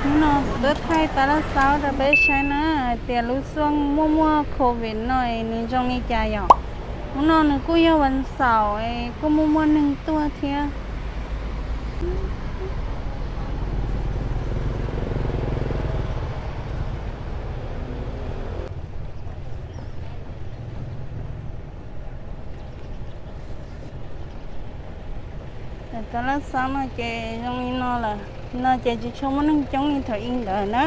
Hnub no kuv tuaj thaij tab laj xaub rau peb saib na, hais tias lub xyoo muaj muaj covid no es nws zoo li cas yom. Hnub no nws kuj yog vas xaum es kuj muaj muaj neeg tuaj thiab. Tab laj xaub no ces zoo li no lawm, no ces tsis tshua muaj neeg coob li thaum ub ntawd na.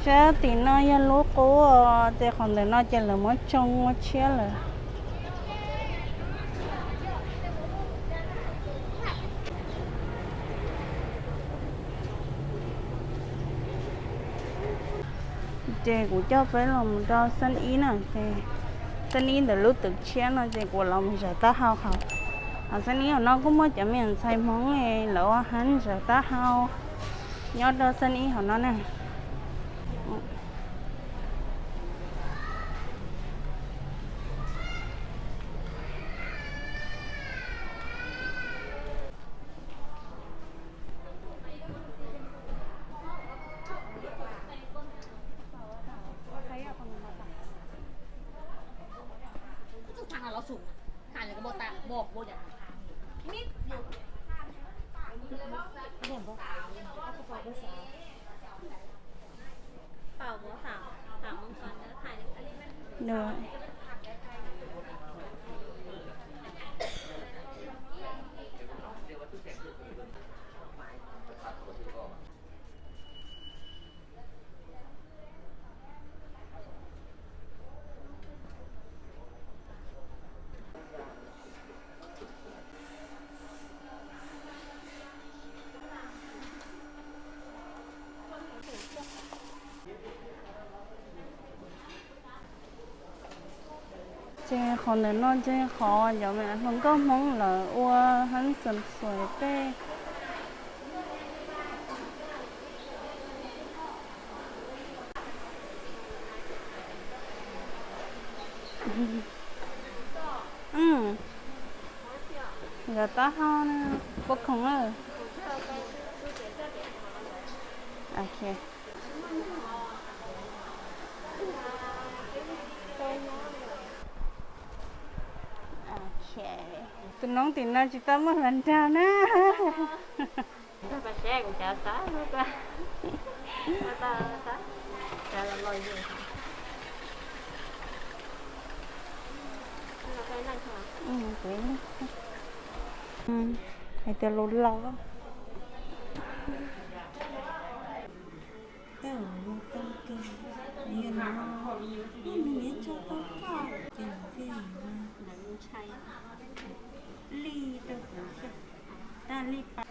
Sab tim no yog lub qub, ces qhov ntawm no ces lawv muab tsoo ua tshiab lawm. Ces kuv coj peb los mus rau xab ib na, ces xab ib ntawm lub twm tshiab no ces kuv los mus zaum taub hau hauv. Hauv xab ib hauv no kuj muaj cov me ntxhais Hmoob lawv ua hab zaum taub hau nyob rau xab ib hauv no na. Được. Ces qhov ntawm no ces qhov cov me hluas nkauj Hmoob lawv ua hab xas xuas tej. Zaum taub hau na, pua khoom na. Ok. Ok. Tus noob tim no tsis tau muaj hluas nraug na. Hais tias laus laus. Tej zaum zoo tau kawg, yog no, nws tso tau koj ces thiaj li rau kuv thiab. Tab li pas.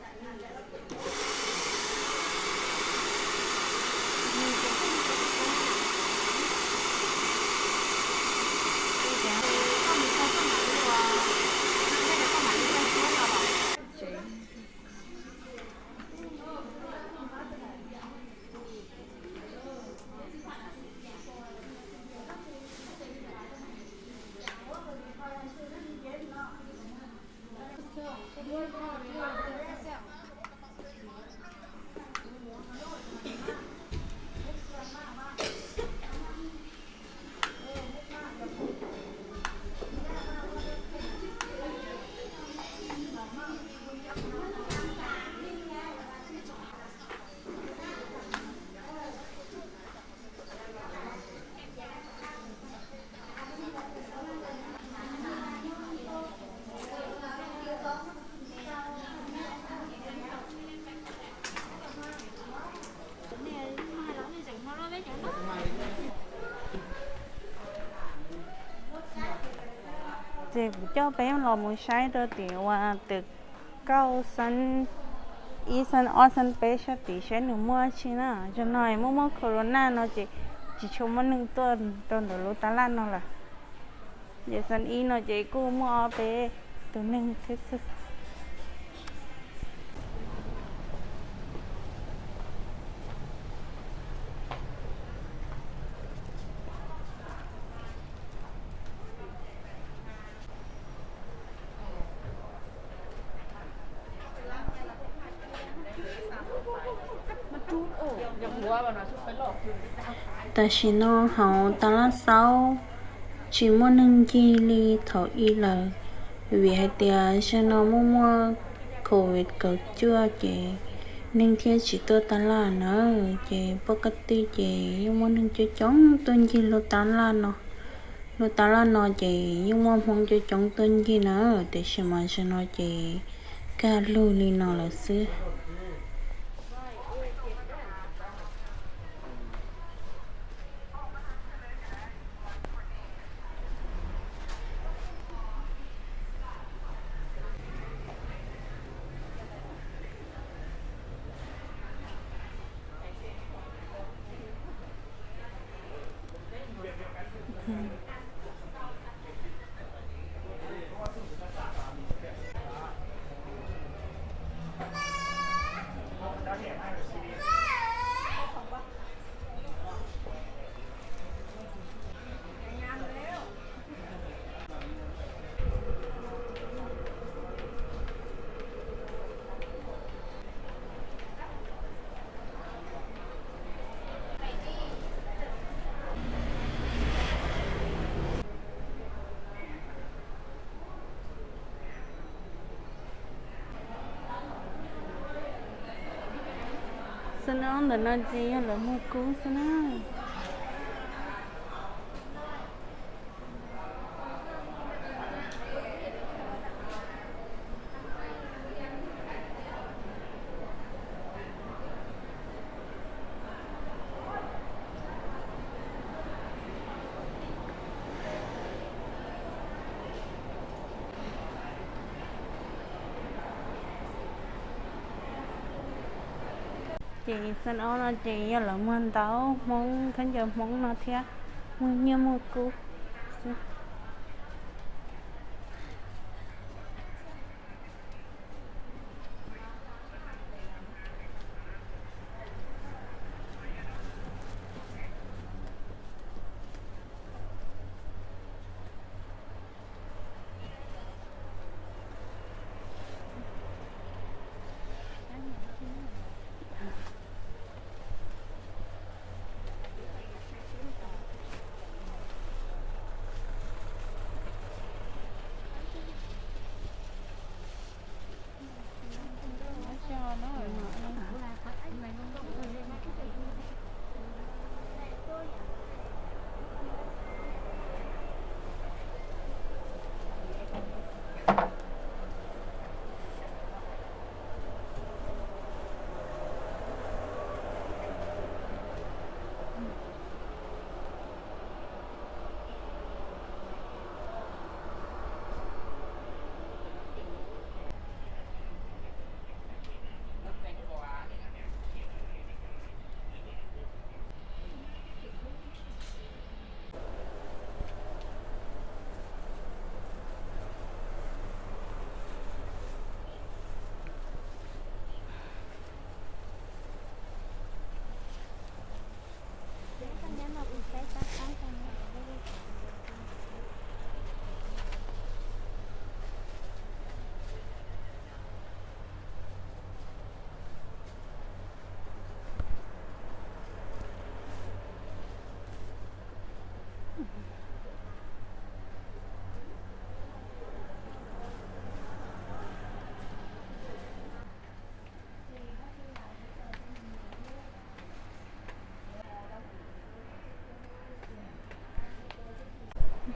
Ces kuv coj peb los mus saib rau tim uas twm kauj xab ib xab ob xab peb sab tid saib nws muaj tsi na. Zaum no muaj muaj corona no ces tsis tshua muaj neeg tuaj rau ntawm lub tab laj no lawm. Ces xab ib no ces kuj muaj ob peb tus neeg thiab xwb. Tam sim no hauv tas laj xaub tsis muaj neeg ncig li thaum ub lawm, vim hais tias zaum no muaj muaj covid kaum cuaj ces neeg thiaj tsis tuaj tas laj nawb. Ces poj kaj tij ces yeej muaj neeg coob coob tuaj ncig lub tas laj no. Lub tas laj no ces yeej muaj Hmoob coob coob tuaj ncig na, tiam sis mas zaum no ces kaj lug li no lawm xwb. Xab ob ntawm no ces yog lawv muag kub xwb na. Ces xab ob no ces yog lawv muag ntaub Hmoob, khaub ncaws Hmoob no thiab, muag nyiaj muag kub xwb.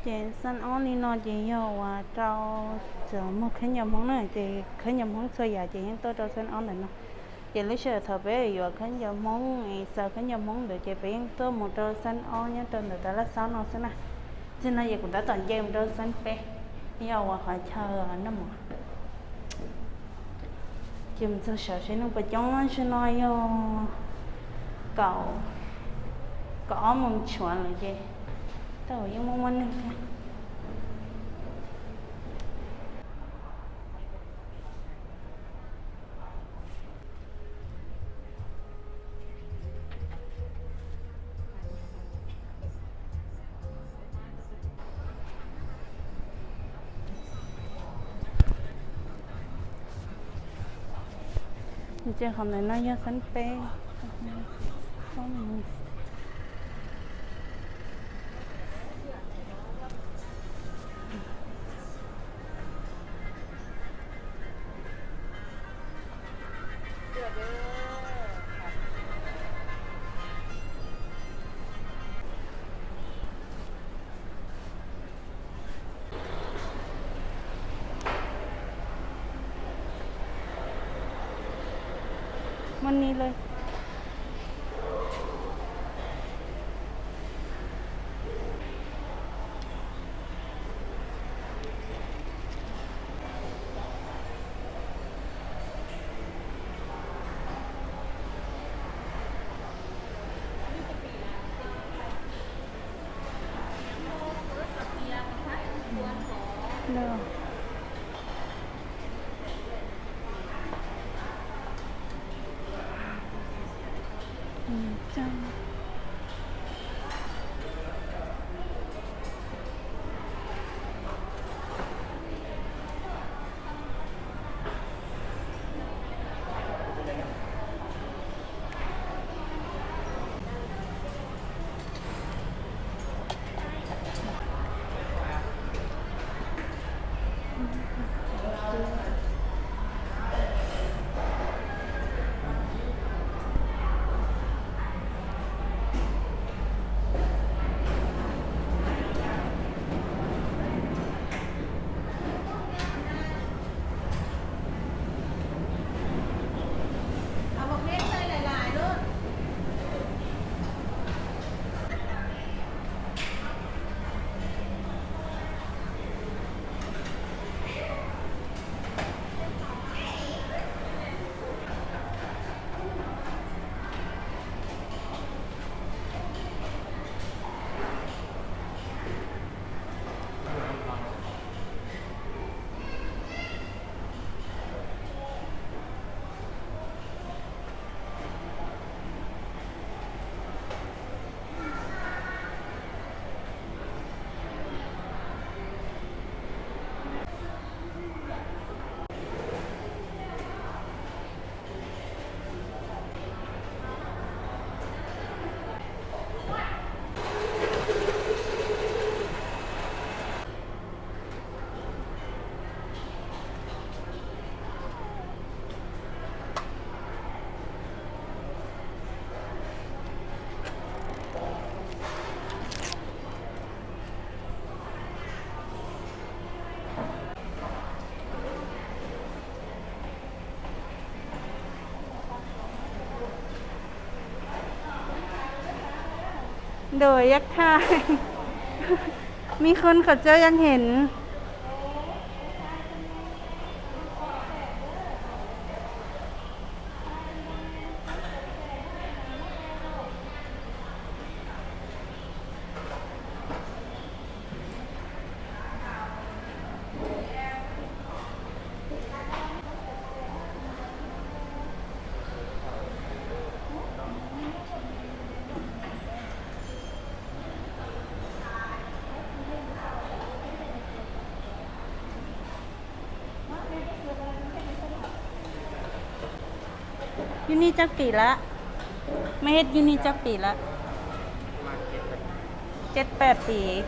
Ces xab ob li no ces yog uas rau cov muag khaub ncaws Hmoob na, ces khaub ncaws Hmoob txhua yam ces yeej tuaj rau xab ob ntawm no. Ces lub sij hawm thaum peb yuav khaub ncaws Hmoob es xaws khaub ncaws Hmoob ntawd ces peb yeej tuaj mus rau xab ob nyob rau ntawm tas laj xaub no xwb na. Txij no ces kuv tab tom nce mus rau xab peb, yog uas qhov chaw noj mov. Ces mus txog saum seb neeg puas coob, tam sim no yog kaum, kaum ob moos tshuav lawm ces tej zaum yeej muaj muaj neeg thiab. Ces qhov ntawm no yog xab peb. Money lawm. Ntuj, yav thaj, mi khun qhov tsav yeej heev. Yus niaj tsawg pim lawm? Mej hib yus niaj tsawg pim lawm? Tsib peb pim.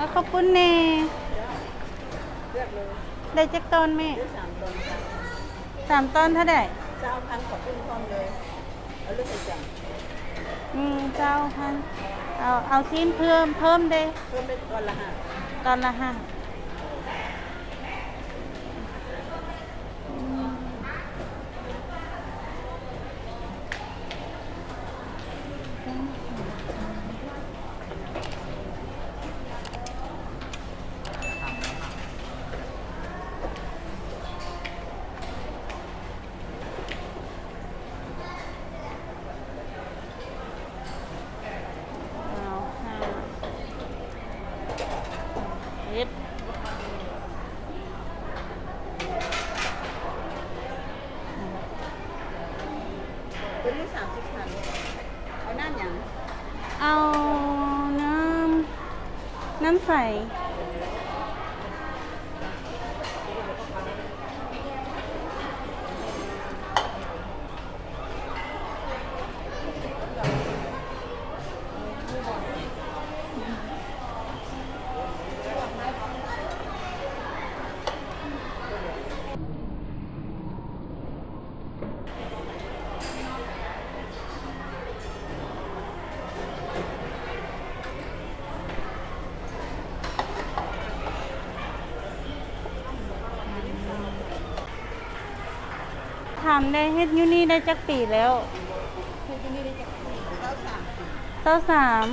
Ab, khaub poob ne? Dai tsib ton mej? Xam ton thab dai. Au xin phwm phwm de. Ton la ha. Au, น้ำ น้ำใส Tham de, hib nyuj nij dej caj pim lawm. Xaub xam.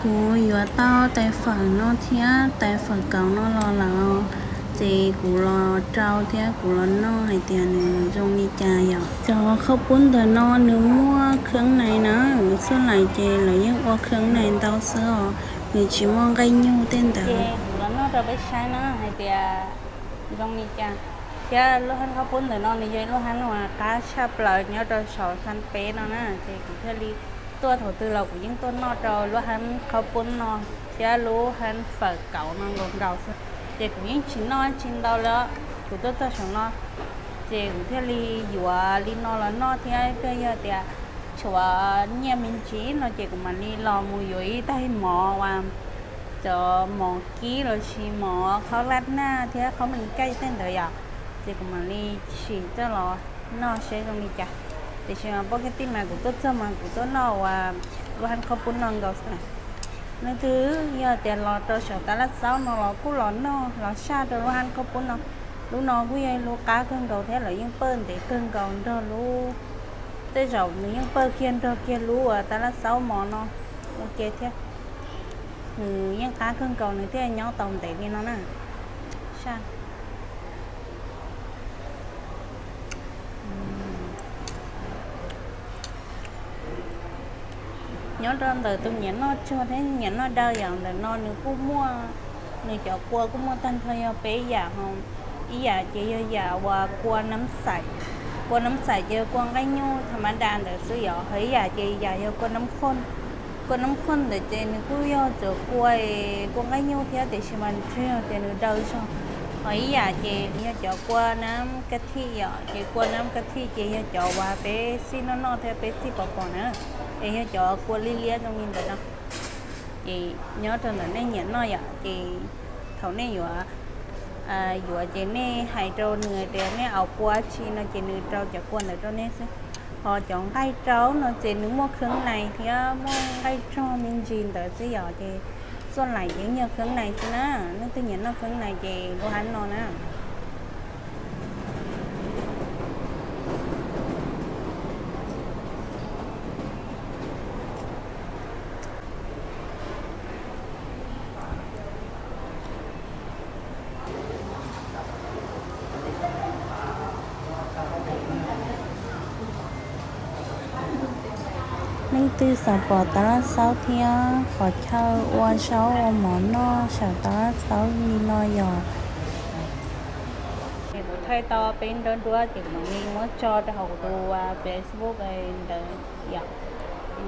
Kuv yuav tau tais fawm no thiab tais fawm kauv no los lawm, ces kuv los rau thiab kuv los noj hais tias nws zoo li cas yom. Cov khaub poob ntawm no nws muaj kheeb nais na, txhua lais ces lawv yeej ua kheeb nais ntau xwb os, nws tsis muaj nqaij nyuj tej ntawd. Ces kuv los noj rau peb saib na hais tias zoo li cas. Thiab lub hab khaub poob ntawm no nws yog lub hab uas qab tshaj plaws nyob rau saum Xas Peb no na, ces kuv thiaj li tuaj thaum twg los kuv yeej tuaj noj rau lub hab khaub poob no thiab lub hab fawm kauv no nkaus nkaus xwb. Ces kuv yeej tsis noj tsis ntau li, kuv tuaj txog saum no ces kuv thiaj li yuav li no los noj thiab, yog tias tshuav nyiaj me ntsis no ces kuv mam li los mus yuav ib tais mov uas cov mov kib los sis mov khaub laj naj thiab khaub me kaij tej ntawd yom, ces kuv mam li sim coj los noj seb zoo li cas. Tiam sis mas poj kab tij mas kuv tuaj txog mas kuv tuaj noj uas lub hab khaub poob no nkaus xwb na. Leej twg yog tias los rau saum Tab Laj Xaub no los kuj los noj los saj rau lub hab khaub poob no. Lub no kuj yog ib lub qab kawg nkaus thiab lawv yeej pawj ntev kawg nkaus nrog lub, tej zaum nws yeej pawj kiag nrog kiag lub uas Tab Laj Xaub mov no ua ke thiab. Nws yeej qab kawg nkaus nws thiaj nyob tau ntev li no na. Saj. Nyob rau ntawm tus nyiam noj tsuag thiab nyiam noj daw yom, ntawm no nws kuj muaj, nws cov kua kuj muaj tag nrho yog peb yam ho. Ib yam ces yog yam uas kua nab xais, kua nab xais ces yog kua nqaij nyuj tham ma da ntawd xwb yom, ho ib yam ces yam yog kua nab khoj. Kua nab khoj ntawd ces nws kuj yog cov kua, kua nqaij nyuj thiab tiam sis mas tsis yog tias nws daw zog. Ho ib yam ces yog cov kua nab ka thij yom, ces kua nab ka thij ces yog cov uas peb xij noj noj thiab peb xij pom pom na, es yog cov kua liab liab zoo li ntawd no. Ces nyob rau ntawm nej nyiam noj yom, ces thaum nej yuav, yuav ces nej hais rau nws tias nej aus kua tsi no ces nws rau cov kua ntawd rau nej xwb. Ho cov nqaij rau no ces nws muaj kheeb nais thiab muaj nqaij rog me ntsis ntawd xwb yom, ces txoj laim ces yog kheeb nais xwb na. Leej twg nyiam noj kheeb nais ces lub hab no na. Leej twg xav pom Tab Laj Xaub thiab qhov chaw ua zaub ua mov noj saum Tab Laj Xaub li no yom. Kuv thaij tau peb nruab nruab ces kuv mam li muab tso rau hauv kuv tus Facebook ntawd yom.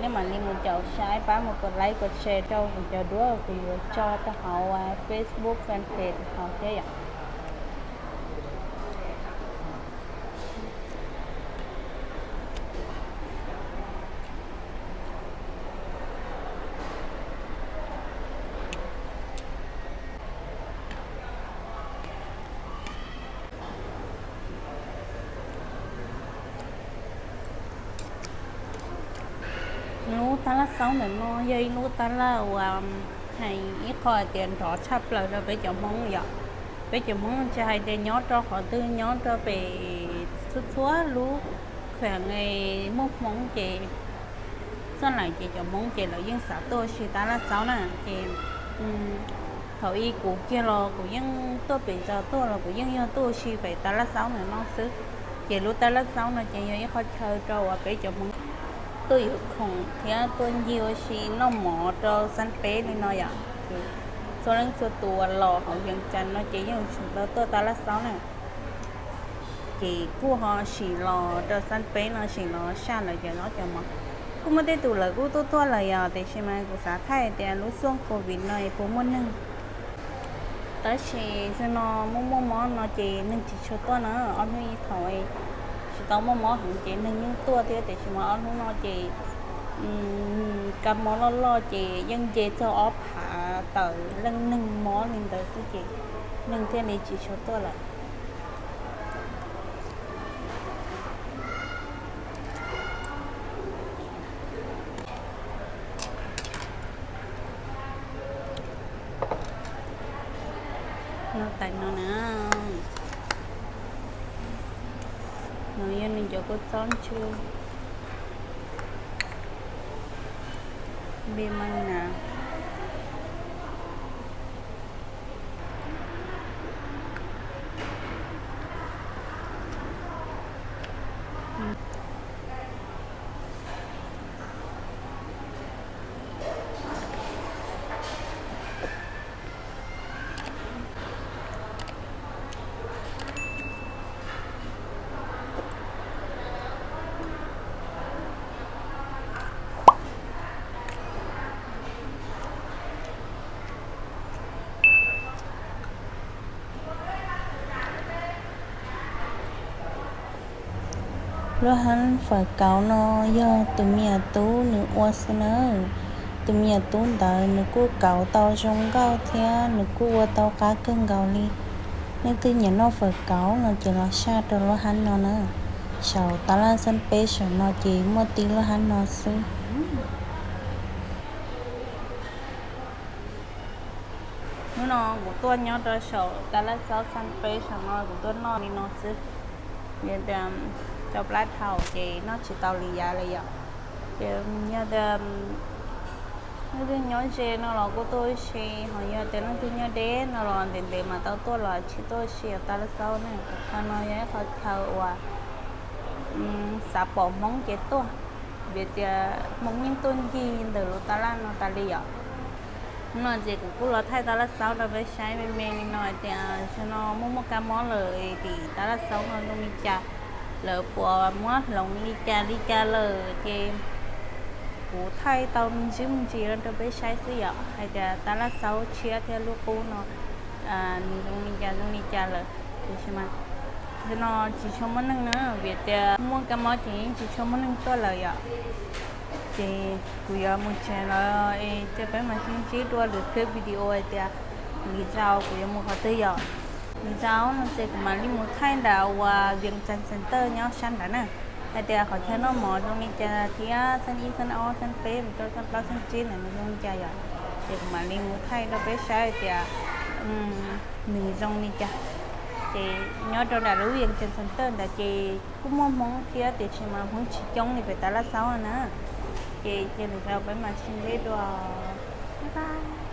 Nej mam li mus caum saib, pab mus kos like kos share rau kuv cov duab kuv yuav tso rau hauv Facebook fanpage hauv thiab yom. Lub Tab Laj Xaub ntawm no yog ib lub tab laj uas hais ib qho hais tias nrov tshaj plaws rau peb cov Hmoob yom. Peb cov Hmoob tsis hais tias nyob rau qhov twg, nyob rau pem txhua txhua lub kheem muaj Hmoob ces txoj laim ces cov Hmoob ces lawv yeej xav tuaj ua si Tab Laj Xaub na ces Thaum ub kuv kiag los kuv yeej tuaj pem zos tuaj los kuv yeej yog tuaj ua si pem Taj Laj Xaub ntawm no xwb. Ces lub Taj Laj Xaub no ces yog ib qhov chaw rau uas peb cov Hmoob tuaj yuav khoom thiab tuaj ncig ua si noj mov rau xab peb li no yom. Txhua leej txhua tus uas los hauv Vias Cas no ces yeej tsuas tau tuaj Taj Laj Xaub na. Ces kuj ho sim los rau xab peb no, sim los saj lawv cov zaub cov mov. Kuj muaj tej tus lawv kuj tuaj tuaj lawm yom, tiam sis mas kuv xav thaij tias lub xuaj covid no es puas muaj neeg. Tab sis zaum no muaj muaj mob no ces neeg tsis tshua tuaj na. Ob hnub ib thaum tsis tau muaj mob heev ces neeg yeej tuaj thiab, tiam sis mas ob hnub no ces kab mob loj loj ces yeej nce txog ob phav tawm leej neeg mob li ntawd xwb ces neeg thiaj li tsis tshua tuaj lawm. Noj tais no na, no yog nws cov kua txob ntsw, npe mas na. Lub hab fawm kauv no yog tus me nyuam tub nws ua xwb nawb. Tus me nyuam tub ntawd nws kuj kauv tau zoo nkauj thiab nws kuj ua tau qab kawg nkaus li. Leej twg nyiam noj fawm kauv no ces los saj rau lub hab no na. Saum Taj Laj Xab Peb saum no ces muaj tib lub hab no xwb. Hnub no kuv tuaj nyob rau saum Taj Laj Xaub Xab Peb saum no kuv tuaj noj li no xwb. Yog tias rau plab dhau ces noj tsis tau li yav li yom. Ces yog tias leej twg nyob ze no los kuj tuaj ua si, ho yog tias leej twg nyob deb no los ntev ntev mas tau tuaj los tsis tuaj ua si Taj Laj Xaub ne. Qhov chaw no yog ib qhov chaw uas xav pom Hmoob ces tuaj, vim tias Hmoob yeej tuaj ncig ntawm lub Taj Laj no tas li yom. Hnub no ces kuv kuj los thaij Taj Laj Xaub rau peb saib me me li no hais tias zaum no muaj muaj kab mob lawm tim Taj Laj Xaub no zoo li cas, lawv puas muab hloov li cas li cas lawm ces kuv thaij tau me ntsis me ntsis no rau peb saib xwb yom, hais tias Taj Laj Xaub tshiab thiab lub qub no nws zoo li cas zoo li cas lawm. Tiam sis mas zaum no tsis tshua muaj neeg na, vim tias muaj kab mob ces yeej tsis tshua muaj neeg tuaj lawm yom. Ces kuv yuav mus tsev lawm es cia peb mam sib ntsib dua lwm clip video hais tias lwm zaus kuv yuav mus qhov twg yom. Lwm zaus no ces kuv mam li mus thaij nram uas Vias Cas Center nyob sab nrad na, hais tias qhov chaw noj mov zoo li cas thiab xeeb ib xeeb ob xeeb peb mus rau xeeb plaub xeeb tsib ntawd nws zoo li cas yom. Ces kuv mam li mus thaij rau peb saib hais tias nws zoo li cas. Ces nyob rau nram lub Vias Cas Center ntawd ces kuj muaj Hmoob thiab tiam sis mas Hmoob tsis coob li pem Taj Laj Xaub na. Ces cia lwm zaus peb mam sib ntsib dua, bye bye.